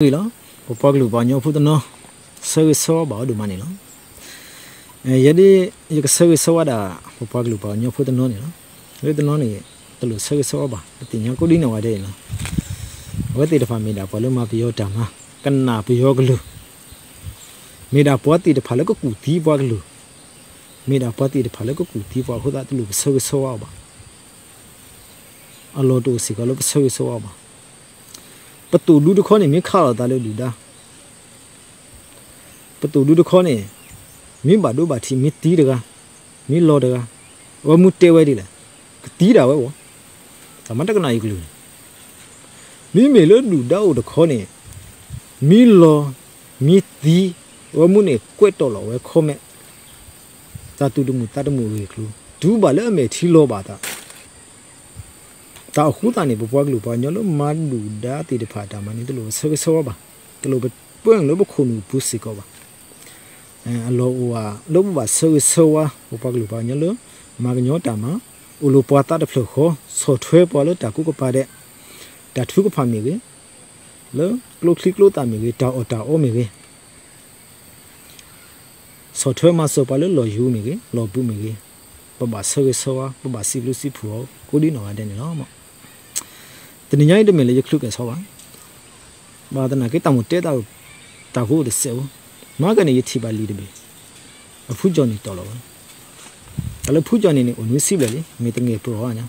ဂ့ၤလီၤ. ပပှၤကလုာ်ပှၤကညီဖိတနီၤ ဆၢဂ့ၤဆၢဝါဘၣ်အီၤဒိၣ်မးန့ၣ်လီၤ. ယဲဒၣ် ယကဆၢဂ့ၤဆၢဝါဒၣ် ပပှၤကလုာ်ပှၤကညီဖိတနီၤန့ၣ်လီၤ. လၢတနီၤန့ၣ် တလိၣ်ဆၢဂ့ၤဆၢဝါဘၣ်, ပသ့ၣ်ညါကိးဒ်နီၢ်ဂၤဒဲးန့ၣ်လီၤ. အဝဲသ့ၣ်တဖၣ်မ့ၢ်ဒၣ်ပှၤလၢမၤပယီၤတၢ်မၤ, ကနၣ်ပယီၤကလုၢ်, မ့ၢ်ဒၣ်ပှၤသ့ၣ်တဖၣ်လၢကကူၣ်သံပှၤကလုၢ်, မ့ၢ်ဒၣ်ပှၤသ့ၣ်တဖၣ်လၢကကူၣ်သံပှၤအဃိသတး တလိၣ်ပဆၢဂ့ၤဆၢဝါအီၤဘၣ်. အလီၢ်တအိၣ်စ့ၢ်ကီးလၢပဆၢဂ့ၤဆၢဝါအီၤဘၣ်. ပသိၣ်ဒူတခီန့ၣ် မ့ၢ်ခးလိာ်သးလၢဒုၣ်ဒါ, ပသိၣ်ဒူတခီန့ၣ် မ့ၢ်ဘၣ်ဒိဘၣ်ထံး မ့ၢ်သံတဂၤ, မ့ၢ်လီၤတဂၤ, အဝဲမ့ၢ်တဲဝဲဒ်လဲၣ်, ကသံဒၣ်ဝဲဘၣ်. တၢ်မၤတကနၣ်အံၤကလုၢ်န့ၣ်, မ့မ့ၢ်လၢဒုၣ်ဒါအိၣ်တခီန့ၣ် မ့ၢ်လီၤ, မ့ၢ်သံ, အဝဲမ့ၢ်န့ၣ်ကွဲးတီၣ်လီၤဝဲ comment, တၢ်သူၣ်တမုာ်သးတမုာ်အဂ့ၢ်အကျိၤ တုၤဘၣ်လၢအမဲာ်ထံလီၤဘၣ်အသး တၢ်အဃိသတးန့ၣ် ပပှၤကလုာ်ပှၤကညီလၢမၤဒုၣ်ဒါသ့ၣ်တဖၣ်အတၢ်မၤန့ၣ် တလိၣ်ပဆၢဂ့ၤဆၢဝါဘၣ်, တလိၣ်ပပၢနုာ်လၢပခိၣ်နူာ်ပူၤစ့ၢ်ကီးဘၣ်. အလီၢ်အိၣ်ဝဲလၢပဘၣ်ဆၢဂ့ၤဆၢဝါ ပပှၤကလုာ်ပှၤကညီလၢ မၤကညီတၢ်မၤ, အိၣ်လိာ်ပှၤသးတဖျၢၣ်ဃီ, ဆီၣ်ထွဲပှၤလၢတၢ်ကူကပၤဒဲး, တၢ်ထုကဖၣ်မ့ၢ်ဂ့ၤ, လၢကျိချံကျိသၣ်မ့ၢ်ဂ့ၤ, တၢ်အီၣ်တၢ်အီမ့ၢ်ဂ့ၤ ဆီၣ်ထွဲမၤစၢၤပှၤလၢလီၢ်ယိၤမ့ၢ်ဂ့ၤ, လီၢ်ဘူးမ့ၢ်ဂ့ၤ, ပဘၣ်ဆၢဂ့ၤဆၢဝါ, ပဘၣ်စံးဘျုးစံးဖှိၣ်အီၤ ကိးဒ်နီၢ်ဂၤဒဲးန့ၣ်လီၤ. တနံၤညါအံၤတမ့ၢ်လၢယချုးကဲၤဆီဘၣ်. ဘၣ်သနာ်က့တၢ်မိၣ်တဲတၢ်အိၣ်, တၢ်ဖိအိၣ်တစဲးဖိ, မၤကန့ၣ်ယထံၣ်ဘၣ်လံာ်တဘ့ၣ်, အဖုကၠီၣ်နံၣ်တီၢ်လီၤဝဲ, တၢ်လၢဖုကၠီၣ်နံၣ်န့ၣ် အိၣ်နွံဆံဘျဲၣ်လံ, မ့ၢ်တငဲၢ်ပၢၢ်အီၤညါ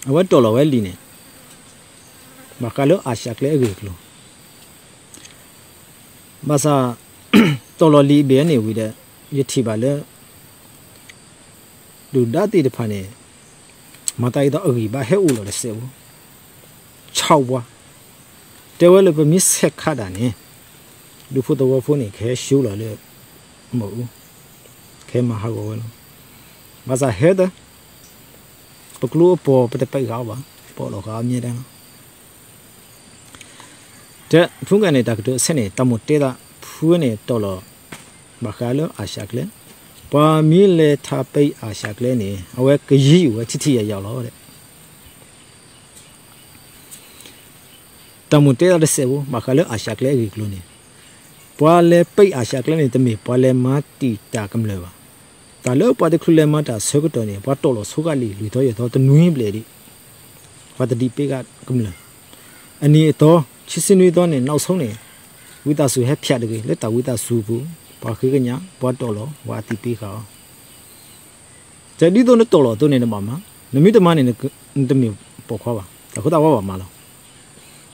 အဝဲတီၢ်လီၤဝဲလံာ်န့ၣ် ဘၣ်ဃးလၢအၣ်ရှၣ်ကျဲအဂ့ၢ်အကျိၤ, ဘၣ်ဆၣ် တီၢ်လီၤလံာ်အဘ့ၣ်န့ၣ်ဝံၤဒီး ယထံၣ်ဘၣ်လၢ ဒုၣ်ဒါသ့ၣ်တဖၣ်န့ၣ် မၤသးဒ်သိးအဂံၢ်ဘါဟဲအိၣ်လီၤတစဲးဖိ, ဆါဝါ, တဲဝဲလၢပမ့ၢ်ဆဲးခးတၢ်န့ၣ် ဒူဖိသဝီဖိန့ၣ် ကဟဲၡိလီၤလၢ မၢ်အူ, ကဟဲမၤဟးဂီၤဝဲလီၤ. ဘၣ်ဆၣ်ဟဲသၢ ပကျိအပီၤ ပတပဲာ်ဃာ်အီၤဘၣ်, ပီၣ်လီၤဃာ်အီၤမ့ၢ်တဲလီၤ. တဲဖုကၣ်န့ၣ် တၢ်ကတိၤအဆဲန့ၣ် တၢ်မိၣ်တဲသးဖုန့ၣ်တီၢ်လီၤ ဘၣ်ဃးလၢအၣ်ရှၣ်ကျဲ, ပှၤမ့ၢ်လဲၤထးပဲအၣ်ရှၣ်ကျဲန့ၣ် အဝဲကယံာ်ဝဲထံထံယၤယၤလီၤ. တၢ်မိၣ်တဲသးတစဲးဖိ ဘၣ်ဃးလၢအၣ်ရှၣ်ကျဲအဂ့ၢ်အကျိၤန့ၣ်, ပှၤလဲၤပဲအၣ်ရှၣ်ကျဲန့ၣ် တမ့ၢ်ပှၤလဲၤမၤတံာ်တာ်ကမျၢၢ်ဘၣ်. တၢ်လၢပှၤတချုးလဲၤမၤတၢ်ဆၢကတီၢ်န့ၣ် ပှၤတီၢ်လီၤဆိကလံာ် လွံၢ်သီယဲၢ်သီတနွံဘျဲၣ်ဒံး, ပှၤတဒံးပဲကမျၢၢ်. အနံၤအသီ ခံဆံနွံသီန့ၣ် နောက်ဆုံးန့ၣ် ဝံသးစူၤဟဲဖၠးတဂ့ၤ လၢတၢ်ဝံသးစူၤအပူၤ, ပှၤဃ့ကညး ပှၤတီၢ်လီၤ ပှၤအသံးပ့ၤဃာ်အီၤ တဒ်သိးနတီၢ်လီၤအသိးန့ၣ် နဘၣ်မၤ, နမ့ၢ်တမၤန့ၣ် နတမ့ၢ်ပိာ်ခွါဘၣ်. တၢ်အဃိသတးပှၤဘၣ်မၤလီၤ.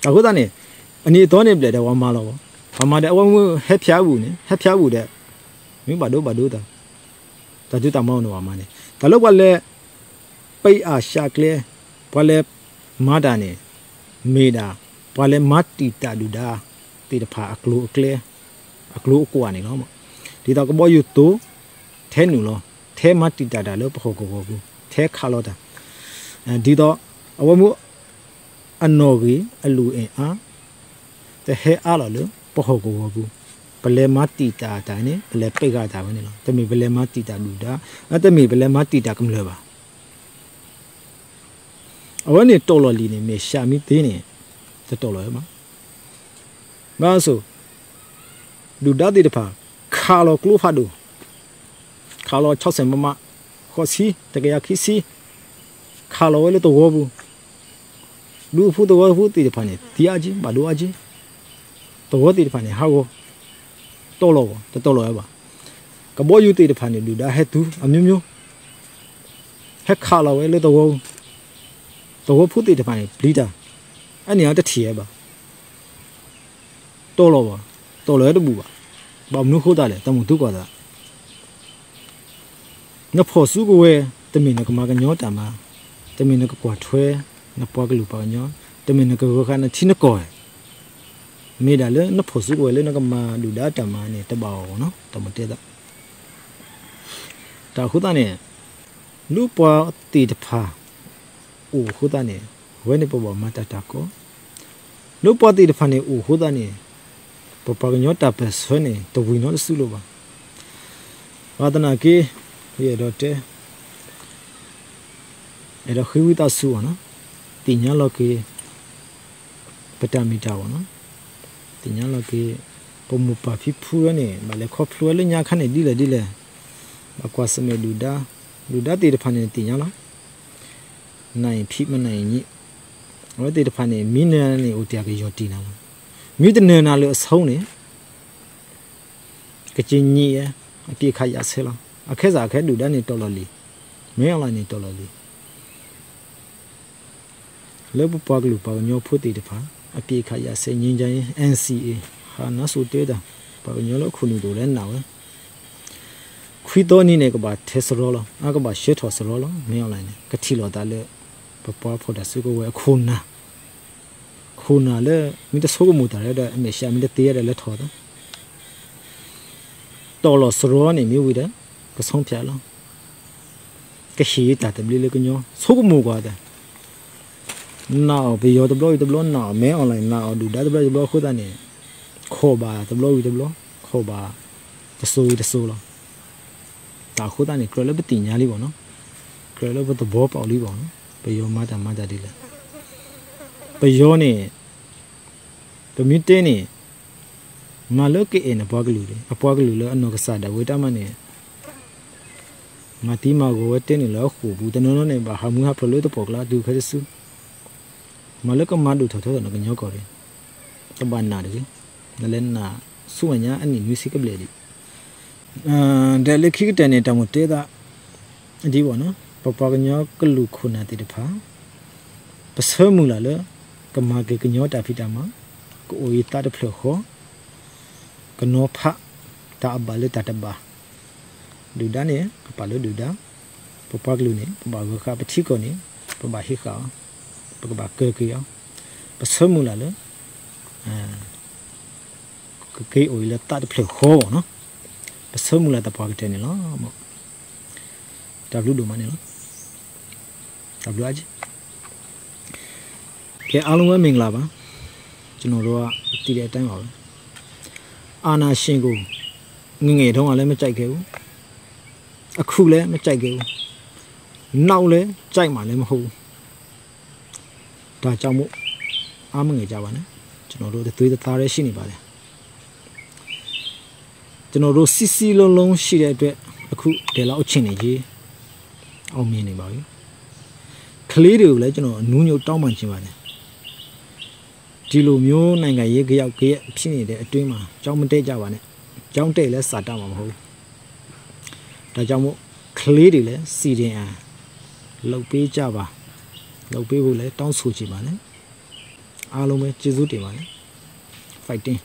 တၢ်အဃိသတးန့ၣ် အနံၤအသီန့ၣ်ဘျဲၣ်ဒီးပှၤမၤလီၤဘၣ်. ပှၤမၤဒီးအဝဲမ့ၢ်ဟဲဖၠးအပူၤန့ၣ် ဟဲဖၠးအပူၤဒီး မ့ၢ်ဘၣ်ဒိဘၣ်ဒိသး, တၢ်ဒုးတၢ်မၤအိၣ်န့ၣ်ပှၤမၤန့ၣ် တၢ်လၢပှၤလဲၤ ပဲအၣ်ရှၣ်ကျဲ, ပှၤလဲၤမၤတၢ်န့ၣ် မ့ၢ်ဒၣ် ပှၤလဲၤမၤတံာ်တာ်ဒုၣ်ဒါသ့ၣ်တဖၣ်အကျိၤအကျဲ, အကျိၤအကွာ်န့ၣ်လီၤ. ဒ်သိးကဘီယူၤသိး ထဲနုာ်လီၤ, ထဲမၤတံာ်တာ်တၢ်လၢပဟီၣ်ကဝီၤပူၤ, ထဲခးလီၤတၢ်, ဒ်သိး အဝဲမ့ၢ် အနီၣ်ဂံၢ်အလူၢ်အ့ၣ်အါ တဟဲအါလီၤလၢပဟီၣ်ကဝီၤပူၤ, ပလဲၤမၤတံာ်တာ်တၢ်န့ၣ် ပလဲၤပဲာ်ဃာ်တၢ်ဝဲန့ၣ်လီၤ. တမ့ၢ်ပလဲၤမၤတံာ်တာ်ဒုၣ်ဒါ, တမ့ၢ်ပလဲၤမၤတံာ်တာ်ကမျၢၢ်ဘၣ်. အဝဲန့ၣ်တီၢ်လီၤလံာ်န့ၣ် မ့ၢ်ရှးမ့ၢ်သ့န့ၣ် တတီၢ်လီၤဝဲဘၣ်. ဘၣ်ဆိၣ် ဒုၣ်ဒါသ့ၣ်တဖၣ် ခးလီၤကျိဖးဒိၣ်, ခးလီၤ ခြောက်ဆယ်မမ, ဃိးဆံ, တကယၤခံဆံ, ခးလီၤဝဲလၢသဝီပူၤ, ဒူဖိသဝီဖိသ့ၣ်တဖၣ်န့ၣ် သံအါက့, ဘၣ်ဒိအါက့, သဝီသ့ၣ်တဖၣ်န့ၣ် ဟးဂီၤ, တီၢ်လီၤဝဲ, တတီၢ်လီၤဝဲဘၣ်. ကဘီယူၤသ့ၣ်တဖၣ်န့ၣ် ဒုၣ်ဒါဟဲသူ အမျိုးမျိုး ဟဲခးလီၤဝဲလၢသဝီ, သဝီဖိသ့ၣ်တဖၣ်န့ၣ် ပျံၤတၢ်, အန့ၣ်အတထံၣ်ဝဲဘၣ်. တီၢ်လီၤဘၣ်, တီၢ်လီၤဝဲတဘူၣ်ဘၣ်. ဘၣ်မနုၤအဃိသတးလဲၣ်, တၢ်မုၢ်သူကွၢ်သး နဖီၣ်စုကဝဲၤ, တမ့ၢ်နကမၤကညီတၢ်မၤ, တမ့ၢ်နကကွၢ်ထွဲ နပှၤကလုာ်ပှၤကညီ, တမ့ၢ်နကဂၢၤဃာ်နထံနကီၢ်ဧါ. မ့ၢ်ဒၣ်လၢနဖီၣ်စုကဝဲၤလၢနကမၤဒုၣ်ဒါတၢ်မၤန့ၣ် တဘၣ်အီၤဘၣ်နီၤ, တၢ်မၤတဲသး တၢ်အဃိသတးန့ၣ် လၢပှၤသ့ၣ်တဖၣ်အိၣ်အဃိသတးန့ၣ် အဝဲန့ၣ်ပဘၣ်မၤတၢ်တၢ်ကီ, လၢပှၤသ့ၣ်တဖၣ်န့ၣ်အိၣ်အဃိသတးန့ၣ် ပပှၤကညီတၢ်ပၢၢ်ဆၢန့ၣ် တဝံၤနီတစုလၢၤဘၣ်. ဘၣ်သနာ်က့ ယအဲၣ်ဒိးတဲ အဲၣ်ဒိးဃ့ဝံသးစူၤအီၤနီၤ, သ့ၣ်ညါလီၤက့ၤ ပတၢ်မ့ၢ်တၢ်ဘၣ်နီၤ, သ့ၣ်ညါလီၤက့ၤ, ပမိၢ်ပၢ်ဖံဖုဝဲန့ၣ် ဘၣ်လဲၤခီဖျိဝဲလၢညါခါန့ၣ်ဒ်လဲၣ်ဒ်လဲၣ်, ဘၣ်ကွၢ်ဆၢၣ်မဲာ်ဒုၣ်ဒါ, ဒုၣ်ဒါသ့ၣ်တဖၣ်န့ၣ်သ့ၣ်ညါလီၤ, နၢ်အံၤဖံးမနၢ်အံၤညံး, အဝဲသ့ၣ်တဖၣ်န့ၣ် မ့ၢ်နၢၤန့ၣ် အိၣ်တ့ၢ်ကယီၤတံၢ်နၤလီၤ, မ့ၢ်တနၢၤနၤလၢအဆိန့ၣ် ကက့ၤညံးဝဲ, အပစ်အခတ်ရပ်စဲလီၤ, အခဲစးအခဲဒုၣ်ဒါန့ၣ်တီၢ်လီၤလံ, မ့ၢ်အီၣ်လၢန့ၣ်တီၢ်လီၤလံ လၢပပှၤကလုာ်ပှၤကညီဖိသ့ၣ်တဖၣ် အပစ်အခတ်ရပ်စဲ ငြိမ်းချမ်းရေး NCA ဟးနါစိၤတဲတၢ်, ပှၤကညီလၢအခိၣ်နူာ်တအိၣ်လၢနၢ်ဝဲ, ခွံသီနံၤန့ၣ် ကဘၣ်ထဲစရီလီၤ, အကဘၣ်ဆှၢထီၣ်စရီလီၤ, မ့ၢ်အီၣ်လၢန့ၣ် ကထံၣ်လိာ်သးလၢ ပပှၤဖီၣ်တၢ်စုကဝဲၤအခိၣ်နၢ်, ခိၣ်နၢ်လၢ မ့ၢ်တဆိကမိၣ်တၢ်ဒီး အမဲာ်ဆှးမ့ၢ်တသ့ဒီးလၢထီၣ်သး တီၢ်လီၤစရီန့ၣ်မ့ၢ်ဝံၤဒီး ကဆီဖျးလီၤ, ကဟ့ၣ်တၢ်သဘျ့လၢကညီ ဆိကမိၣ်ကွၢ်သး, နာ်အီၤပယီၤတဘျီဝံၤတဘျီ, နာ်အီၤမဲအီၣ်လဲၣ်, နာ်အီၤဒုၣ်ဒါတဘျီဝံၤတဘျီအဃိသတးန့ၣ်, ခိးဘၣ်တဘျီဝံၤတဘျီ, ခိးဘၣ်တစိၤဝံၤတစိၤလီၤ. တၢ်အဃိသတးန့ၣ် ကြၢးလၢပသ့ၣ်ညါလံဘၣ်နီၤ, ကြၢးလၢပသဘီပာ်အီၤလံဘၣ်နီၤ, ပယီၤမၤတၢ်မၤတၢ်ဒ်လဲၣ်, ပယီၤန့ၣ် ပမ့ၢ်တဲန့ၣ် မၤလၢကအဲၣ်နပှၤကလုာ်န့ၣ် အပှၤကလုာ်လၢအနီၢ်ကစၢ်ဒၣ်ဝဲတၢ်မၤန့ၣ် မၤသံမၤဂီၤဝဲတဲန့ၣ်လၢအဃိာ်ပူၤ တနီၤနီၤန့ၣ် ဘၣ်ဟးမုၢ်ဟးဖျိးလၢတပီၢ်ကျါတုၤခဲတစု မၤလၢကမၤဒိၣ်ထီၣ်ထီထီၣ်နကညီကီၢ်န့ၣ် တဘၣ်နာ်တဂ့ၤ, နလဲၤနာ်ဆူမဲာ်ညါအနံၣ်နွံဆံကဘျဲၣ်ဒံး ဒီးလၢခံကတၢၢ်န့ၣ် တၢ်မိၣ်တဲသး ဒ်ဘၣ်နီၤ ပပှၤကညီကလုာ်ခိၣ်နၢ်သ့ၣ်တဖၣ် ပဆၢမုၢ်လၢ်လၢ ကမၤက့ၤကညီတၢ်ဖံးတၢ်မၤ ကအိၣ်အံၤသးတဖျၢၣ်ဃီ ကနီၤဖး တၢ်အဘၣ်လၢတၢ်တဘၣ် ဒုၣ်ဒါန့ၣ် ကပာ်လၢဒုၣ်ဒါ ပပှၤကလုာ်န့ၣ် ပဘၣ်ဂၢၤဃာ် ပထံကီၢ်န့ၣ် ပဘၣ်ဟ့ၣ်ဃာ်အီၤ ပကဘၣ်ကၢၤက့ၤအီၤ ပဆၢမုၢ်လၢ်လၢ ကက့ၤအိၣ်အံၤလၢသးတဖျၢၣ်ဃီဘၣ်နီၤ ပဆၢမုၢ်လၢ်သပှၢ်ကတၢၢ်န့ၣ်လီၤ. တၢ်ဘျုးဒိၣ်မးန့ၣ်လီၤ. တၢ်ဘျုးအါက့ ကဲ အားလုံးပဲမင်္ဂလာပါ ကျွန်တော်တို့က သိတဲ့အတိုင်းပါပဲ အာဏာရှင်ကို ငယ်ငယ်တုန်းကလည်း မကြိုက်ခဲ့ဘူး အခုလည်း မကြိုက်ခဲ့ဘူး နောက်လည်း ကြိုက်မှာလည်း မဟုတ်ဘူး ဒါကြောင့်မို့ အားမငယ်ကြပါနဲ့ ကျွန်တော်တို့ တသွေးတသားတည်း ရှိနေပါတယ် ကျွန်တော်တို့ စည်းစည်းလုံးလုံး ရှိတဲ့အတွက် အခု ဒီလောက် အခြေအနေကြီး အောင်မြင်နေပါပြီ ကလေးတွေကိုလည်း ကျွန်တော် အနူးညွတ် တောင်းပန်ချင်ပါတယ် ဒီလိုမျိုး နိုင်ငံရေး ကယောက်ကယက် ဖြစ်နေတဲ့ အတွင်းမှာ ကျောင်းမတက်ကြပါနဲ့ ကျောင်းတက်ရင်လည်း စာတတ်မှာ မဟုတ်ဘူး ဒါကြောင့်မို့ ကလေးတွေလည်း စီဒီအမ် လုပ်ပေးကြပါ လုပ်ပေးဖို့လည်း တောင်းဆိုချင်ပါတယ် အားလုံးပဲ ကျေးဇူးတင်ပါတယ် Fighting